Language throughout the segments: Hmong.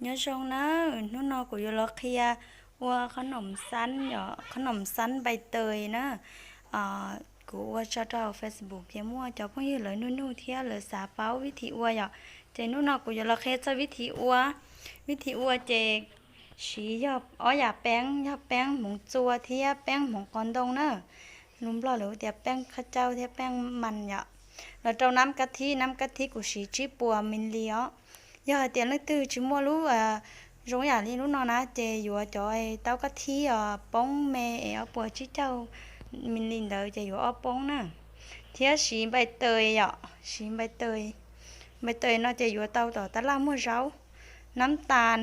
Nyob zoo na, hnub no kuv yuav los qhia ua qhob noom xab, qhob noom xab npai taws na. Kuv ua tso rau Facebook ces muaj cov phooj ywg lawv nug nug thiab lawv xav paub vib thim ua yom. Ces hnub no kuv yuav los qhia txog vib thim ua. Vib thim ua ces siv yog ob yam peeb, yog peeb hmoov txua thiab peeb hmoov qos ntoo na. Lus Nplog lawv hu tias peeb khab cauj thiab peeb mas yom. Los rau nab kab thib, nab kab thib kuv siv tsib puas mis lis os. Yog hais tias leej twg tsis muaj lub zoo yam li lub no na ces yuav cov taub kab thib os, poob me es ob puas tsib caug mis lis ntawd ces yuav ob poob na. Thiab siv npai taws yom, siv npai taws. Npai taws no ces yuav tau tom tab laj muag zaub. Nab tas,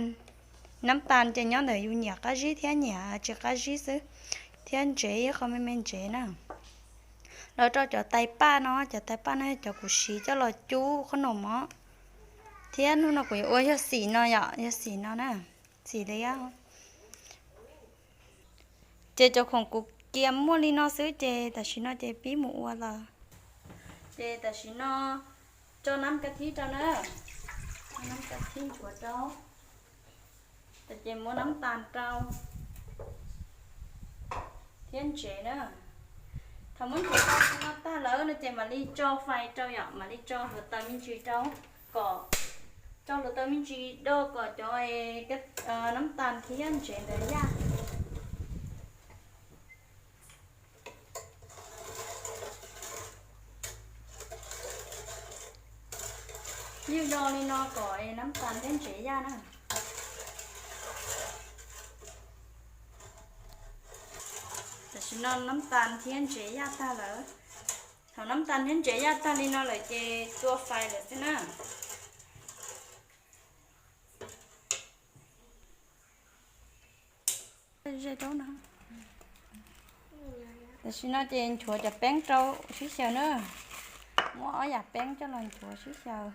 nab tas ces nyob ntawm yus nyiam qab zib thiab nyiam tsis qab zib xwb, thiab ntsev ib qho me me ntsev na. Los rau cov tais paj no, cov tais paj no yog cov kuv siv coj los cub qhob noom os. Thiab hnub no kuv yuav ua yog xim no yom, yog xim no na, xim li. Ces cov khoom kuv kiag muaj li no xwb ces tam sim no ces pib mus ua lawm. Ces tam sim no tso nab kab thib rau na, nab kab thib nchuav rau, ces muab nab tas rau thiab ntsev na. Thaum muab nchuav tau li no tag lawm no ces mam li tso fais rau yom, mam li tso hluav taws me ntsis rau, kom tso hluav taws me ntsis do kom cov nab tas thiab ntsev ntawd yaj. Ywg do li no kom nab tas thiab ntsev yaj na. Tam sim no nab tas thiab ntsev yaj tag lawm. Thaum nab tas thiab ntsev yaj tag li no lawm ces tua fais lawm xwb na. Tam sim no ces nchuav cov peeb rau sib xyaw na. Muab ob yam peeb coj los nchuav sib xyaw.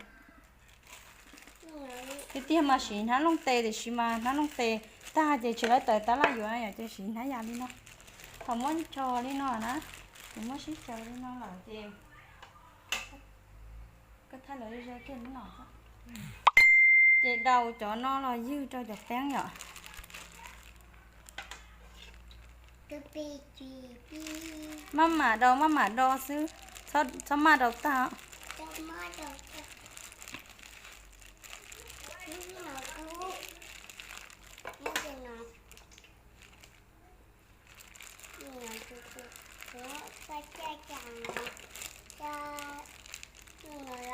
Tiag tiag mas siv hnab looj tes, tiam sis mas hnab looj tes tag ces tsis laib tawm tab laj yuav yom, ces siv hnab yam li no. Thaum muab nchuav li no na, ces muab sib xyaw li no lawm ces koj thaij lawv ze kiag lub no. Ces daus cov no los ywg rau cov peeb yom. Maj mam daus maj mam do xwb, txhob maj daus tag.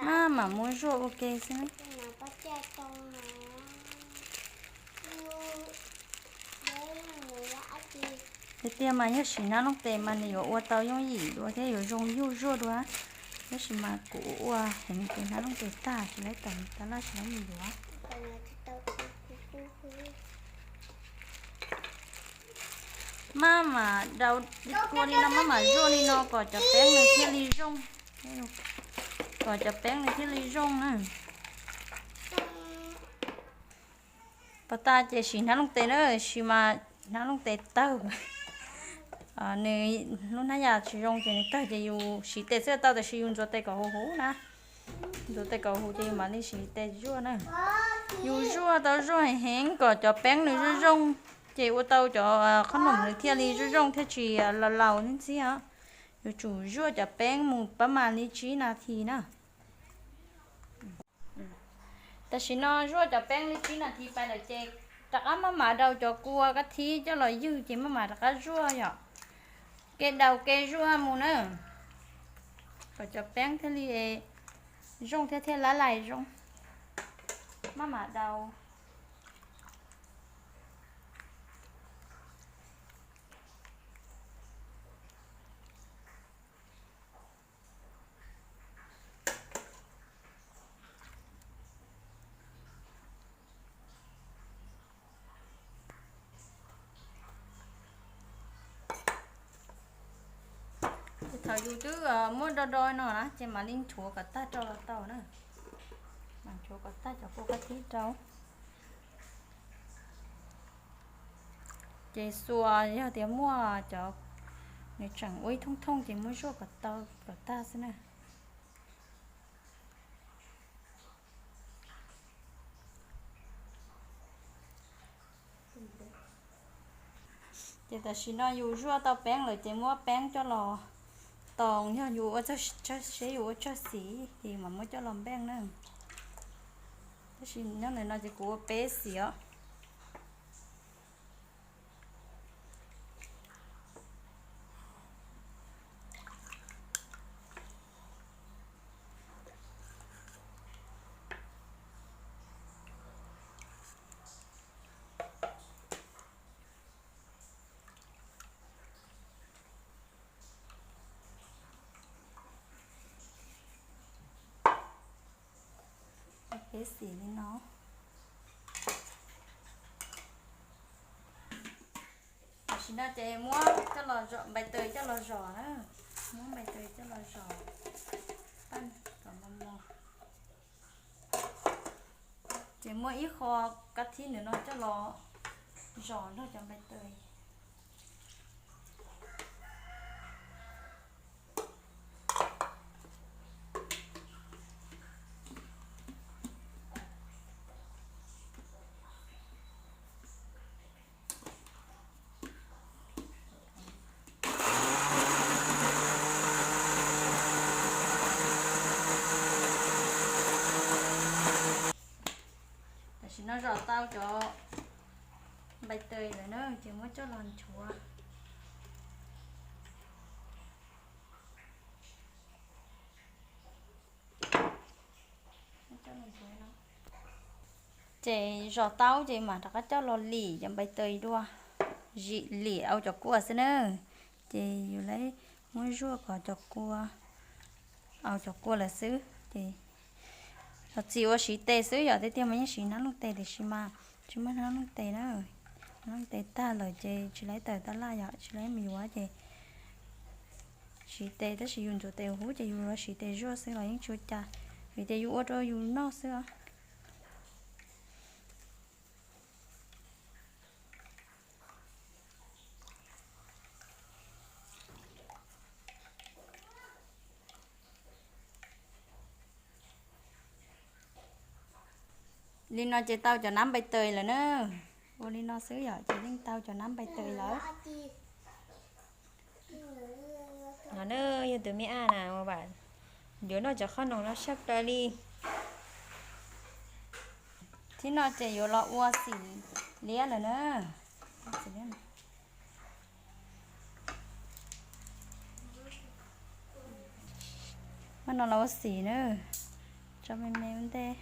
Maj mam muab zuaj ua ke xwb. Tiag tiag mas yog siv hnab looj tes mas nws yuav ua tau yooj yim dua thiab yuav zoo yug zuaj dua. Tab sis mas kuv ua heev ces hnab looj tes tag tsis laib tawm tab laj tsis laib mus yuav. Maj mam daus kua li no, maj mam zuaj li no kom cov peeb nws thiaj li zoo, kom cov peeb nws thiaj li zoo na. Pas tas ces siv hnab looj tes na, sis mas hnab looj tes tawg. Nws lub hnab yam tsis zoo ces nws tawg ces yus siv tes xwb tau, tab sis yus ntxuav tes kom huv huv na. Ntxuav tes kom huv ces yus mam li siv tes zuaj na. Yus zuaj tau zuaj heev heev kom cov peeb nws zoo zoo, ces ua tau cov qhob noom nws thiaj li zoo zoo thiaj tsis laus laus ntxhiab. Yuav tsum zuaj cov peeb mus pab mas li tsib nas this na. Tam sim no zuaj cov peeb li tsib nas this pais lawm ces rov qab maj mam daus cov kua kab thib coj los ywg ces maj mam rov qab zuaj yom. Kev daus kev zuaj mus na, kom cov peeb thiaj li zoo thiab thiaj lab lais zoo. Maj mam daus. Ces thaum yus twb muab do do no na ces mam li nchuav kom tag rau los tau na. Mam nchuav kom tag cov kua kab thib rau. Ces xuas yog tias muaj cov nws tseem ua ib thooj thooj ces muab zuaj kom tau kom tag xwb na. Ces tam sim no yus zuaj tau peeb lawm ces muab peeb coj los toos, yog yus ua, seb yus ua tsawg xim ces mam muab coj los npeej na. Tab sis nyob ntawm no ces kuv ua peb xim os. Peb xim li no. Tam sim no ces muab coj los zom, npais taws coj los zom na. Muab npais taws coj los zom, paj kom mos mos. Ces muab ib qho kab thib ntawm no coj los zom nrog cov npais taws. Tam sim no zom tau cov npais taws lawm na ces muab coj los nchuav. Ces zom tau ces mam rov qab coj los lim cov npais taws dua, zim lim au cov kua xwb na. Ces yus muab zuaj kom cov kua, au cov kua lawm xwb ces, los txiv ua siv tes xwb yom, tiag tiag mas yeej siv hnab looj tes tiam sis mas tsis muaj hnab looj tes na. Hnab looj tes tag lawm ces tsis laib tawm tab laj yom, tsis laib mus yuav ces siv tes, tab sis yus ntxuav tes huv ces yus yuav siv tes zuaj xwb los yeej tsis ua cas, vim tias yus ua rau yus noj xwb os. Li no ces tau cov nab npais taws lawm na. Ua li no xwb yom ces yeej tau cov nab npais taws lawm. No na, yog tus me ab na, yuav noj cov qhob noom no siab plaws li. Thib no ces yuav los ua xim liab lawm na. Muab no los ua xim na, tso me me ua ntej.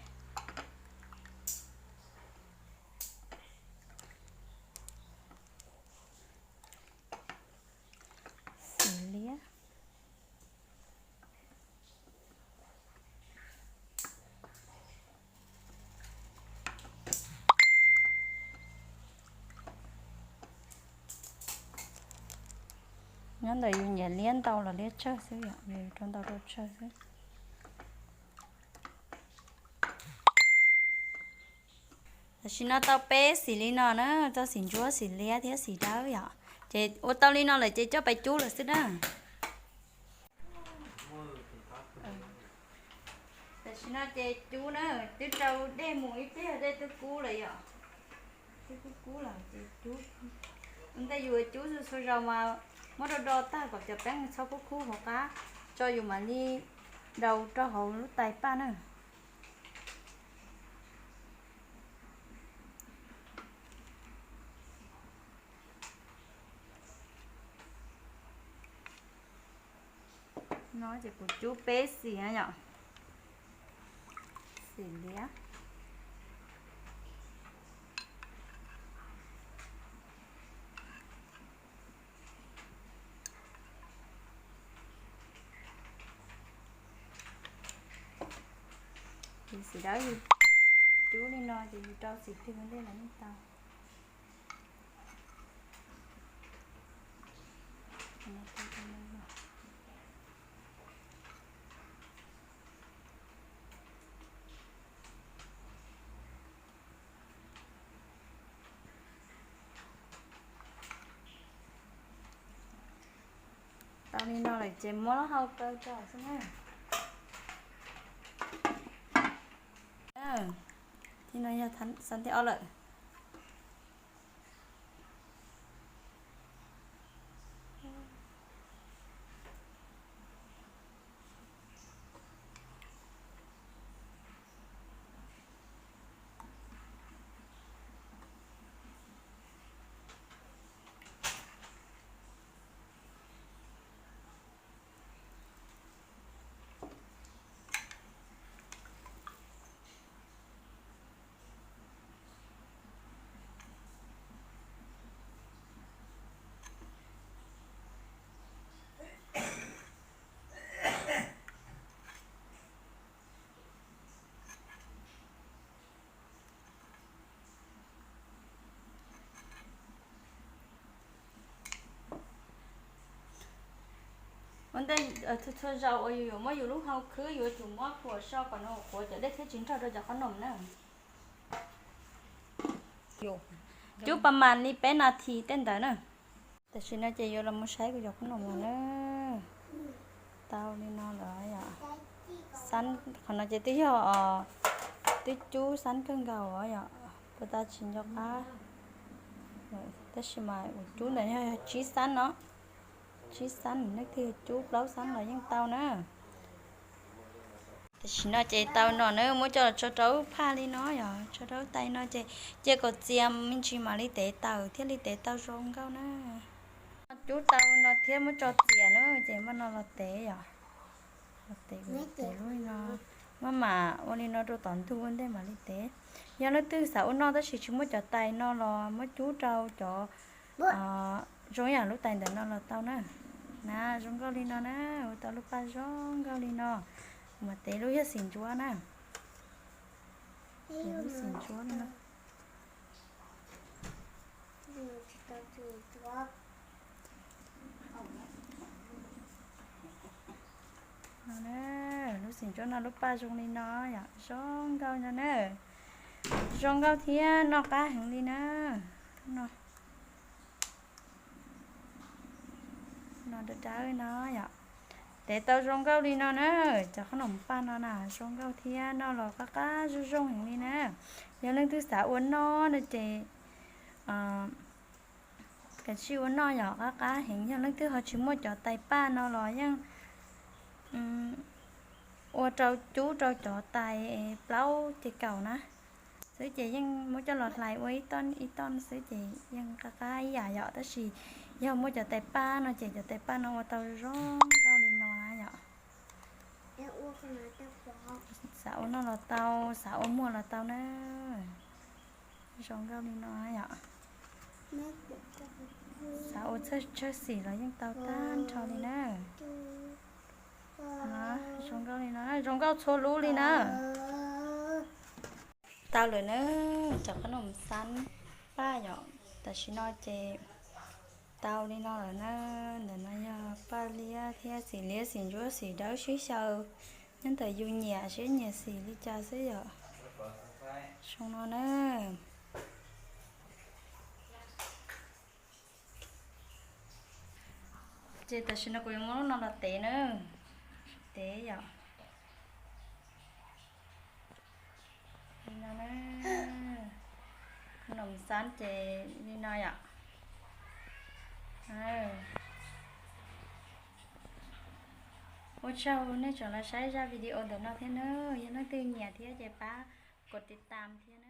Xim liab. Nyob ntawm yus nyiam liab ntau los liab tsawg xwb yom, yus rau ntau rau tsawg xwb. Tam sim no tau peb xim li no na, tau xim ntsuab, xim liab thiab xim dawb yom. Ces ua tau li no lawm ces coj pais cub lawm xwb na. Tam sim no ces cub na, twb rau dej mus ib pliag dej twb kub lawm yom. Twb kub kub lawm ces cub. Ua ntej yus cub txhua zaus mas muab do do tag kom cov peeb txhob kub kub hauv qab, tso yus mam li daus rau hauv lub tais paj na. No ces kuv cub peb xim yom, xim liab. Ces xim dawb yus cub li no ces yus rau xim twg ua ntej los yeej tau. Tau li no lawm ces muab hau kaw tso xwb na. Thib no yog xab ntej ob lawm. Txhua txhua zaus uas yus yuav muab yus lub hau khwb yuav tsum muab khuam so kom nws qhuav cov dej thiaj tsis nrog rau cov qhob noom na. Cub pas mas li peb nas this tej ntawd na. Tam sim no ces yuav los mus saib kuv cov qhob noom lawm na. Tau li no lawm yom. Xab qhov no ces twb yog, twb cub xab kawg nkaus os yom, puas tas tsis nco qab. Tab sis mas kuv cub ntawm yog tsib xab no, tsib xab, leej twg cub plaub xab los yeej tau na. Tam sim no ces tau no na, muab coj los tso rau phaj li no yom, tso rau tais no ces cia kom txias me ntsis mam li tev tawm thiaj li tev tau zoo nkauj na. Cub tau no thiab muab tso txias na ces maj no los tev yom. Los tev, tev lub li no, maj mam ua li no rau tom ntug ua ntej mam li tev. Yog leej twg xav ua noj tab sis tsis muaj cov tais no los muab cub rau cov zoo yam lub tais ntawm no los tau na. Na, zoo nkauj li no na, ua tau lub paj zoo nkauj li no. Mas tev lub yog xim ntsuab na. Tev lub xim ntsuab li no. Lub xim ntsuab no lub paj zoo li no yom, zoo nkauj no na. Zoo nkauj thiab noj qab heev li na. No, no dawb dawb no yom. Tev tau zoo nkauj li no na, cov qhob noom paj no na zoo nkauj thiab noj los qab qab zoo zoo heev li na. Yog leej twg xav ua noj no ces kav tsij ua noj yom, qab qab heev. Yog leej twg ho tsis muaj cov tais paj no los yeej ua rau cub rau cov tais plaub ces kaum na xwb ces yeej muab coj los hlais ua ib toj ib toj xwb ces yeej qab qab ib yam yom. Tab sis yog muaj cov tais paj no ces cov tais paj no ua tau zoo nkauj li no na yom. Xav ua noj los tau, xav ua muag los tau na. Zoo nkauj li no yom. Xav ua txhawj tshawj xim los yeej tau tag nrho li na. Zoo nkauj li no, zoo nkauj txhua lub li na. Tau lawm na, cov qhob noom xab paj yom, tam sim no ces tau li no lawm na. Ntawm no yog paj liab thiab xim liab xim ntsuab xim dawb sib xyaw, nyob ntawm yus nyiam siab nyiam xim li cas xwb yom. Zoo no na. Ces tam sim no kuv yuav muab lub no los tev na, tev yom. Li no na, noom xab ces li no yom. Ua tsaug nej tseem los saib zaj video ntawm no thiab na, yog leej twg nyiam thiab ces pab kov tiv tam thiab na.